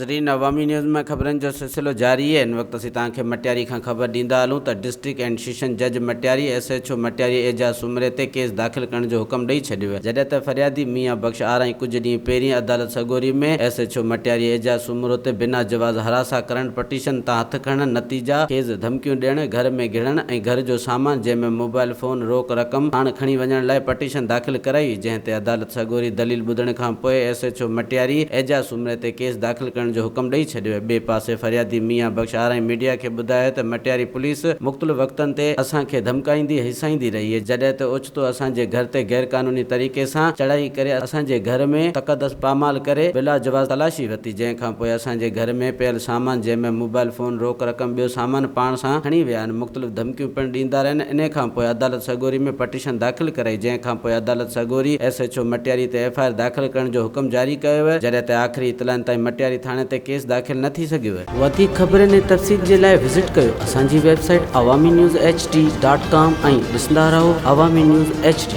ناظرين عوامي نيوز ۾ خبرن جو سلسلو جاري آهي هن وقت اسين توهان کي مٽياري کان خبر ڏيندا هلون ته ڊسٽرڪٽ اينڊ سيشن جج Matiari S H O Matiari Ejaz Soomro تي ڪيس داخل ڪرڻ جو حڪم ڏئي ڇڏيو آهي جڏهن ته فريادي ميان بخش آرائين ڪجهه ڏينهن پهرين عدالت سڳوري ۾ S H O Matiari Ejaz Soomro تي بنا جواز هراسان ڪرڻ پٽيشن تان هٿ کڻڻ نتيجا خيز ڌمڪيون ڏيڻ گهر ۾ گهڙڻ ۽ گهر جو سامان جنهن ۾ موبائل فون روڪ رقم ساڻ کڻي وڃڻ لاء پٽيشن داخل ڪرائي جنهن تي عدالت سڳوري دليل ٻڌڻ کان پوء S H O Matiari Ejaz Soomro تي ڪيس داخل ڪرڻ جو حڪم ڏئي ڇڏيو. ٻئي پاسي فريادي ميان بخش آرائين ميڊيا کي ٻڌايو ته مٽياري پوليس مختلف وقتن تي اسان کي ڌمڪائيندي هيسائيندي رهي جڏهن ته اوچتو اسان جي گهر تي غيرقانوني طريقي سان چڙهائي ڪري اسان جي گهر ۾ تقدس پامال ڪري بلاجواز تلاشي ورتي جنهن کان پوء اسان جي گهر ۾ پيل سامان جنهن ۾ موبائل فون روڪ رقم ٻيو سامان پاڻ سان کڻي ويا آهن مختلف ڌمڪيون پڻ ڏيندا رهن انهي کان پوء عدالت سڳوري ۾ پٽيشن داخل ڪرائي جنهن کان پوء عدالت سڳوري ايس ايڇ او مٽياري تي ايف I R داخل ڪرڻ جو حڪم جاري ڪيو ويو جڏهن ته آخري اطلاعن تائين مٽياري ٿاڻي تي ڪيس داخل نه ٿي سگهيو. وڌيڪ خبرن ۽ تفصيل جي لاء وزٽ ڪيو اسان جي website Awami news H D dot com ۽ ڏسندا رهو عوامي نيوز ايڇ ڊي.